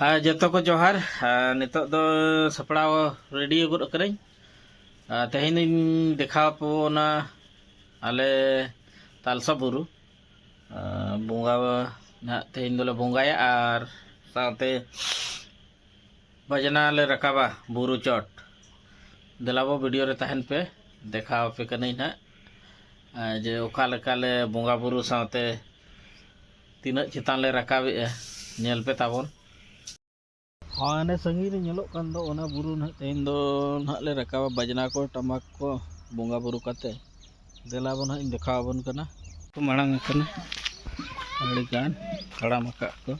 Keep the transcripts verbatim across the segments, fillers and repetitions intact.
ᱟᱨ ᱡᱚᱛᱚ ᱠᱚ ᱡᱚᱦᱟᱨ᱾ ᱟᱨ ᱱᱤᱛᱚᱜ ᱫᱚ ᱥᱟᱯᱲᱟᱣ ᱨᱮᱰᱤ ᱜᱚᱫ ᱠᱟᱹᱱᱟᱹᱧ᱾ ᱟᱨ ᱛᱮᱦᱮᱧ ᱫᱚᱧ ᱫᱮᱠᱷᱟᱣ ᱟᱯᱮ ᱚᱱᱟ ᱟᱞᱮ ᱛᱟᱞᱥᱟ ᱵᱩᱨᱩ, ᱟᱨ ᱵᱚᱸᱜᱟ ᱱᱟᱦᱟᱜ ᱛᱮᱦᱮᱧ ᱫᱚᱞᱮ ᱵᱚᱸᱜᱟᱭᱟ ᱟᱨ ᱥᱟᱶᱛᱮ ᱵᱟᱡᱽᱱᱟ ᱞᱮ ᱨᱟᱠᱟᱵᱟ ᱵᱩᱨᱩ ᱪᱚᱴ᱾ ᱫᱮᱞᱟ ᱵᱚ ᱵᱷᱤᱰᱤᱭᱳ ᱨᱮ ᱛᱟᱦᱮᱱ ᱯᱮ, ᱫᱮᱠᱷᱟᱣ ᱟᱯᱮ ᱠᱟᱹᱱᱟᱹᱧ ᱱᱟᱦᱟᱜ, ᱟᱨ ᱡᱮ ᱚᱠᱟ ᱞᱮᱠᱟ ᱞᱮ ᱵᱚᱸᱜᱟ ᱵᱩᱨᱩ ᱥᱟᱶᱛᱮ ᱛᱤᱱᱟᱹᱜ ᱪᱮᱛᱟᱱ ᱞᱮ ᱨᱟᱠᱟᱵᱮᱜᱼᱟ, ᱧᱮᱞ ᱯᱮ ᱛᱟᱵᱚᱱ᱾ ᱦᱟᱱᱮ ᱥᱟᱺᱜᱤᱧ ᱨᱮ ᱧᱮᱞᱚᱜ ᱠᱟᱱ ᱫᱚ ᱚᱱᱟ ᱵᱩᱨᱩ ᱱᱟᱦᱟᱜ ᱛᱮᱦᱮᱧ ᱫᱚ ᱱᱟᱦᱟᱜ ᱞᱮ ᱨᱟᱠᱟᱵᱟ, ᱵᱟᱡᱽᱱᱟ ᱠᱚ, ᱴᱟᱢᱟᱠ ᱠᱚ, ᱵᱚᱸᱜᱟ ᱵᱩᱨᱩ ᱠᱟᱛᱮ᱾ ᱫᱮᱞᱟ ᱵᱚᱱ ᱦᱟᱸᱜ ᱤᱧ ᱫᱮᱠᱷᱟᱣ ᱟᱵᱚᱱ ᱠᱟᱱᱟ᱾ ᱠᱚ ᱢᱟᱲᱟᱝ ᱟᱠᱟᱱᱟ, ᱟᱹᱰᱤ ᱜᱟᱱ ᱛᱟᱲᱟᱢ ᱟᱠᱟᱫ ᱠᱚ᱾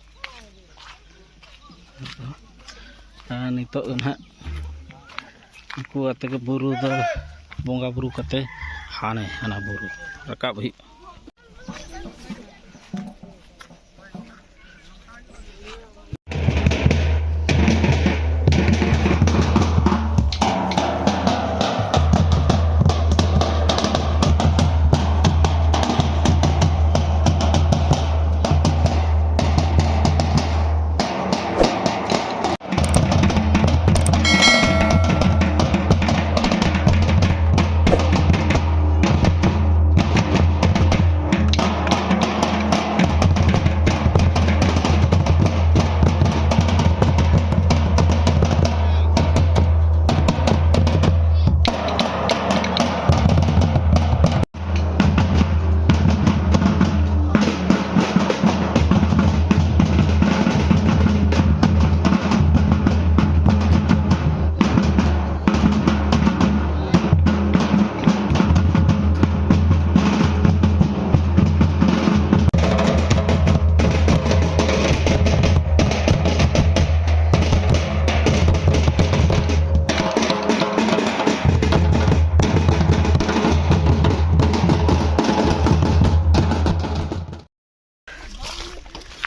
ᱟᱨ ᱱᱤᱛᱚᱜ ᱫᱚ ᱱᱟᱦᱟᱜ ᱩᱱᱠᱩ ᱟᱛᱮ ᱜᱮ ᱵᱩᱨᱩ ᱫᱚ ᱵᱚᱸᱜᱟ ᱵᱩᱨᱩ ᱠᱟᱛᱮ ᱦᱟᱱᱮ ᱦᱟᱱᱟ ᱵᱩᱨᱩ ᱨᱟᱠᱟᱵ ᱦᱩᱭᱩᱜᱼᱟ᱾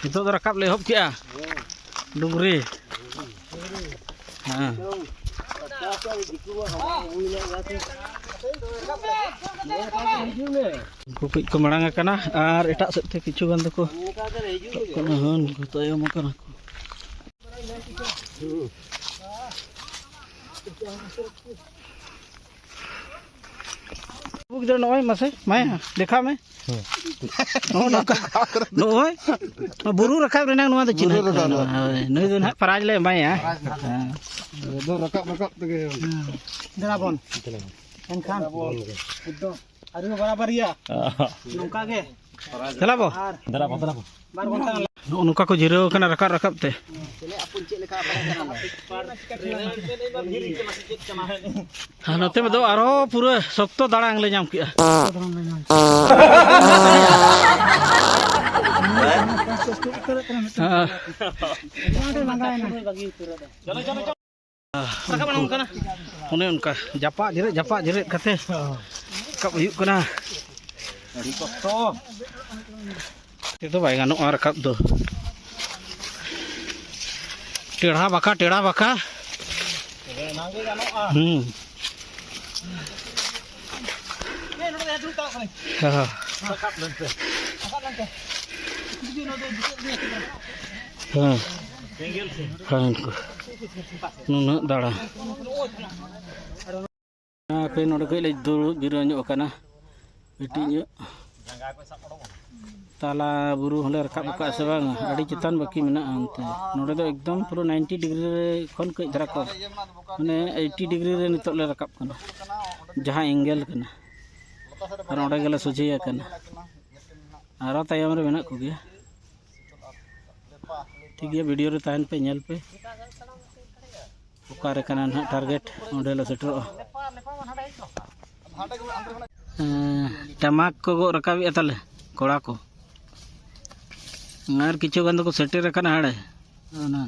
ᱱᱤᱛᱚᱜ ᱫᱚ ᱨᱟᱠᱟᱵ ᱞᱮ ᱮᱦᱚᱵ ᱠᱮᱜᱼᱟ᱾ ᱰᱩᱝᱨᱤ᱾ ᱦᱮᱸ᱾ ᱩᱱᱠᱩ ᱠᱟᱹᱡ ᱠᱚ ᱢᱟᱲᱟᱝ ᱟᱠᱟᱱᱟ ᱟᱨ ᱮᱴᱟᱜ ᱥᱮᱫ ᱛᱮ ᱠᱤᱪᱷᱩ ᱜᱟᱱ ᱫᱚᱠᱚ ᱪᱟᱞᱟᱜ ᱠᱟᱱᱟ᱾ ᱦᱮᱸ, ᱩᱱᱠᱩ ᱛᱟᱭᱚᱢ ᱟᱠᱟᱱᱟ ᱠᱚ᱾ ᱵᱟᱹᱵᱩ ᱜᱤᱫᱽᱨᱟᱹ, ᱱᱚᱜᱼᱚᱭ ᱢᱟᱥᱮ, ᱢᱟᱭᱟ, ᱫᱮᱠᱷᱟᱣ ᱢᱮ᱾ ᱱᱚᱜᱼᱚ ᱱᱚᱝᱠᱟ, ᱱᱚᱜᱼᱚᱭ ᱵᱩᱨᱩ ᱨᱟᱠᱟᱵ ᱨᱮᱱᱟᱜ ᱱᱚᱣᱟ ᱫᱚ ᱪᱤᱱᱦᱟᱹ ᱵᱩᱨᱩ ᱨᱟᱠᱟᱵ ᱠᱟᱱᱟ᱾ ᱨᱮᱱᱟᱜ᱾ ᱦᱳᱭ, ᱱᱩᱭ ᱫᱚ ᱱᱟᱦᱟᱜ ᱯᱨᱟᱭᱤᱡᱽ ᱞᱮ ᱮᱢᱟᱭᱟ᱾ ᱦᱮᱸ᱾ ᱮᱠᱫᱚᱢ ᱨᱟᱠᱟᱵ, ᱨᱟᱠᱟᱵ ᱛᱮᱜᱮ᱾ ᱫᱮᱞᱟ ᱵᱚᱱ᱾ ᱮᱱᱠᱷᱟᱱ ᱮᱠᱫᱚᱢ ᱟᱹᱰᱤ ᱵᱟᱨᱟᱵᱟᱨᱤᱭᱟ᱾ ᱱᱚᱝᱠᱟ ᱜᱮ᱾ ᱫᱮᱞᱟ ᱵᱚ᱾ ᱟᱨ ᱫᱮᱞᱟ ᱵᱚ, ᱫᱮᱞᱟ ᱵᱚ᱾ ᱵᱟᱨ ᱜᱷᱚᱱᱴᱟ ᱜᱟᱱ᱾ ᱱᱚᱜᱼᱚ ᱱᱚᱝᱠᱟ ᱠᱚ ᱡᱤᱨᱟᱹᱣ ᱟᱠᱟᱱᱟ ᱨᱟᱠᱟᱵ ᱨᱟᱠᱟᱵ ᱛᱮ᱾ ᱟᱨ ᱱᱚᱛᱮ ᱫᱚ ᱟᱨᱦᱚᱸ ᱯᱩᱨᱟᱹ ᱥᱚᱠᱛᱚ ᱫᱟᱲᱟᱝ ᱞᱮ ᱧᱟᱢ ᱠᱮᱜᱼᱟ᱾ ᱦᱮᱸ᱾ ᱚᱱᱮ ᱚᱱᱠᱟ ᱡᱟᱯᱟᱜ ᱡᱮᱨᱮᱫ, ᱡᱟᱯᱟᱜ ᱡᱮᱨᱮᱫ ᱠᱟᱛᱮ ᱨᱟᱠᱟᱵ ᱦᱩᱭᱩᱜ ᱠᱟᱱᱟ᱾ ᱟᱹᱰᱤ ᱠᱚᱥᱴᱚ᱾ ᱛᱮᱫᱚ ᱵᱟᱭ ᱜᱟᱱᱚᱜᱼᱟ ᱨᱟᱠᱟᱵ ᱫᱚ᱾ ᱴᱮᱲᱦᱟ ᱵᱟᱸᱠᱟ, ᱴᱮᱲᱦᱟ ᱵᱟᱸᱠᱟ᱾ ᱦᱩᱸ᱾ ᱦᱮᱸ᱾ ᱦᱮᱸ᱾ ᱦᱮᱸ, ᱩᱱᱠᱩ᱾ ᱱᱩᱱᱟᱹᱜ ᱫᱟᱲᱟ᱾ ᱦᱟᱯᱮ ᱱᱚᱰᱮ ᱠᱟᱹᱡ ᱞᱮ ᱫᱩᱲᱩᱵ ᱡᱤᱨᱟᱹᱣ ᱧᱚᱜ ᱟᱠᱟᱱᱟ᱾ ᱠᱟᱹᱴᱤᱡ ᱧᱚᱜ ᱛᱟᱞᱟ ᱵᱩᱨᱩ ᱦᱚᱸᱞᱮ ᱨᱟᱠᱟᱵ ᱟᱠᱟᱫ ᱥᱮ ᱵᱟᱝ? ᱟᱹᱰᱤ ᱪᱮᱛᱟᱱ ᱵᱟᱹᱠᱤ ᱢᱮᱱᱟᱜᱼᱟ ᱚᱱᱛᱮ᱾ ᱱᱚᱰᱮ ᱫᱚ ᱮᱠᱫᱚᱢ ᱯᱩᱨᱟᱹ ᱱᱟᱭᱤᱱᱴᱤ ᱰᱤᱜᱽᱨᱤ ᱨᱮ ᱠᱷᱚᱱ ᱠᱟᱹᱡ ᱫᱷᱟᱨᱟ ᱠᱚ, ᱢᱟᱱᱮ ᱮᱭᱤᱴᱤ ᱰᱤᱜᱽᱨᱤ ᱨᱮ ᱱᱤᱛᱚᱜ ᱞᱮ ᱨᱟᱠᱟᱵ ᱠᱟᱱᱟ, ᱡᱟᱦᱟᱸ ᱮᱝᱜᱮᱞ ᱠᱟᱱᱟ᱾ ᱟᱨ ᱚᱸᱰᱮ ᱜᱮᱞᱮ ᱥᱚᱡᱷᱮ ᱟᱠᱟᱱᱟ᱾ ᱟᱨᱚ ᱛᱟᱭᱚᱢ ᱨᱮ ᱢᱮᱱᱟᱜ ᱠᱚᱜᱮᱭᱟ᱾ ᱴᱷᱤᱠ ᱜᱮᱭᱟ, ᱵᱷᱤᱰᱤᱭᱳ ᱨᱮ ᱛᱟᱦᱮᱱ ᱯᱮ, ᱧᱮᱞ ᱯᱮ᱾ ᱚᱠᱟᱨᱮ ᱠᱟᱱᱟ ᱱᱟᱦᱟᱜ ᱴᱟᱨᱜᱮᱴ, ᱚᱸᱰᱮ ᱞᱮ ᱥᱮᱴᱮᱨᱚᱜᱼᱟ᱾ ᱦᱮᱸ, ᱴᱟᱢᱟᱠ ᱠᱚ ᱜᱚᱜ ᱨᱟᱠᱟᱵᱮᱜᱼᱟ ᱛᱟᱞᱮ ᱠᱚᱲᱟ ᱠᱚ᱾ ᱟᱨ ᱠᱤᱪᱷᱩ ᱜᱟᱱ ᱫᱚᱠᱚ ᱥᱮᱴᱮᱨ ᱟᱠᱟᱱᱟ ᱦᱟᱸᱰᱮ ᱚᱱᱟ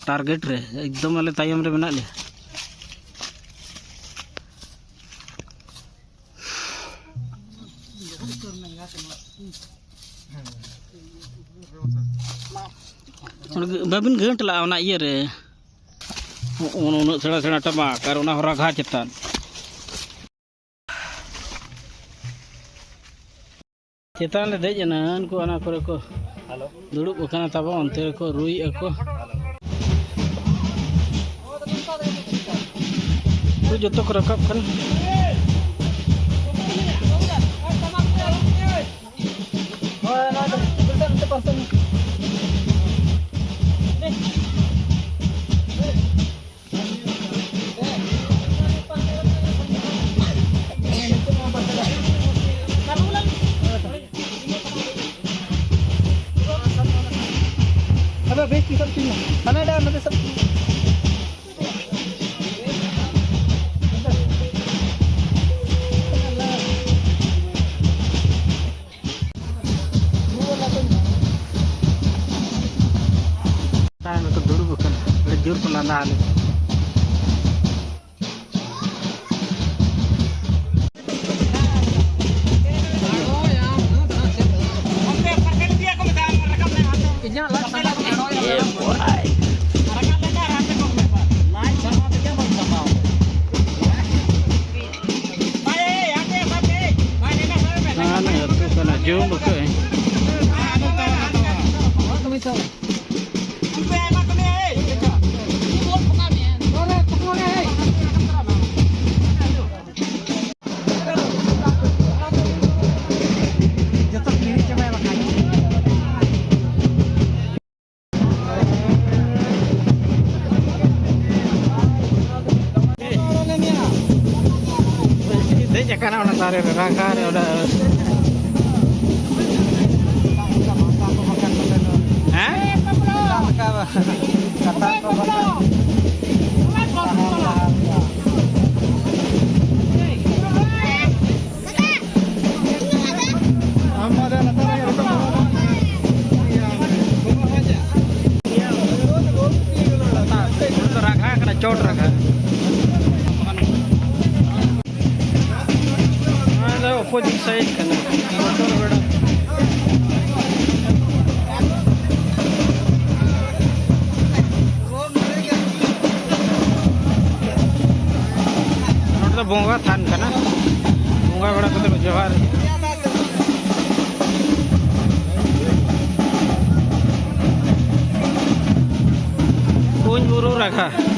ᱴᱟᱨᱜᱮᱴ ᱨᱮ, ᱮᱠᱫᱚᱢ ᱟᱞᱮ ᱛᱟᱭᱚᱢ ᱨᱮ ᱢᱮᱱᱟᱜ ᱞᱮᱭᱟ᱾ ᱵᱟᱹᱵᱤᱱ ᱜᱷᱟᱹᱱᱴ ᱞᱟᱜᱼᱟ ᱚᱱᱟ ᱤᱭᱟᱹ ᱨᱮ᱾ ᱩᱱᱟᱹᱜ ᱥᱮᱬᱟ ᱥᱮᱬᱟ ᱴᱟᱢᱟᱠ ᱟᱨ ᱚᱱᱟ ᱦᱚᱸ ᱨᱟᱜᱷᱟ ᱪᱮᱛᱟᱱ᱾ ᱪᱮᱛᱟᱱ ᱞᱮ ᱫᱮᱡ ᱮᱱᱟ, ᱩᱱᱠᱩ ᱚᱱᱟ ᱠᱚᱨᱮ ᱠᱚ ᱫᱩᱲᱩᱵ ᱟᱠᱟᱱᱟ ᱛᱟᱵᱚᱱ, ᱚᱱᱛᱮ ᱨᱮᱠᱚ ᱨᱩᱭᱮᱫᱼᱟ ᱠᱚ᱾ ᱩᱱᱠᱩ ᱡᱚᱛᱚ ᱠᱚ ᱨᱟᱠᱟᱵ ᱠᱟᱱᱟ᱾ ᱟᱫᱚ ᱵᱮᱥ ᱴᱷᱤᱠ ᱥᱟᱵ ᱛᱤᱧ ᱢᱮ᱾ ᱦᱟᱱᱟ ᱰᱟᱦᱟᱨ ᱱᱚᱛᱮ ᱥᱟᱵ᱾ ᱛᱟᱭᱚᱢ ᱨᱮᱠᱚ ᱫᱩᱲᱩᱵ ᱟᱠᱟᱱᱟ, ᱟᱹᱰᱤ ᱡᱳᱨ ᱠᱚ ᱞᱟᱸᱫᱟ ᱟᱞᱮ᱾ ᱦᱟᱱᱮ ᱟᱹᱛᱩ ᱠᱟᱱᱟ, ᱡᱩᱢ ᱵᱟᱠᱚ ᱟᱹᱧ᱾ ᱡᱚᱛᱚ ᱠᱤᱨᱤᱧ ᱪᱟᱵᱟᱭᱟ ᱵᱟᱠᱷᱟᱱ᱾ ᱫᱮᱡ ᱟᱠᱟᱱᱟ ᱚᱱᱟ ᱫᱟᱨᱮ ᱨᱮ, ᱨᱟᱜᱷᱟ ᱨᱮ, ᱚᱸᱰᱮ᱾ ᱦᱮᱸ? ᱠᱟᱛᱷᱟ ᱠᱚ ᱵᱟᱠᱷᱟᱱ᱾ ᱨᱟᱜᱷᱟ ᱠᱟᱱᱟ, ᱪᱚᱴ ᱨᱟᱜᱷᱟ᱾ ᱱᱚᱣᱟ ᱫᱚ opposite side ᱠᱟᱱᱟ, ᱢᱚᱴᱚᱨ ᱵᱮᱲᱟ᱾ ᱵᱚᱸᱜᱟ ᱛᱷᱟᱱ ᱠᱟᱱᱟ᱾ ᱵᱚᱸᱜᱟ ᱵᱟᱲᱟ ᱠᱟᱛᱮ ᱠᱚ ᱡᱚᱦᱟᱨ᱾ ᱠᱩᱧ ᱵᱩᱨᱩ ᱨᱟᱜᱷᱟ᱾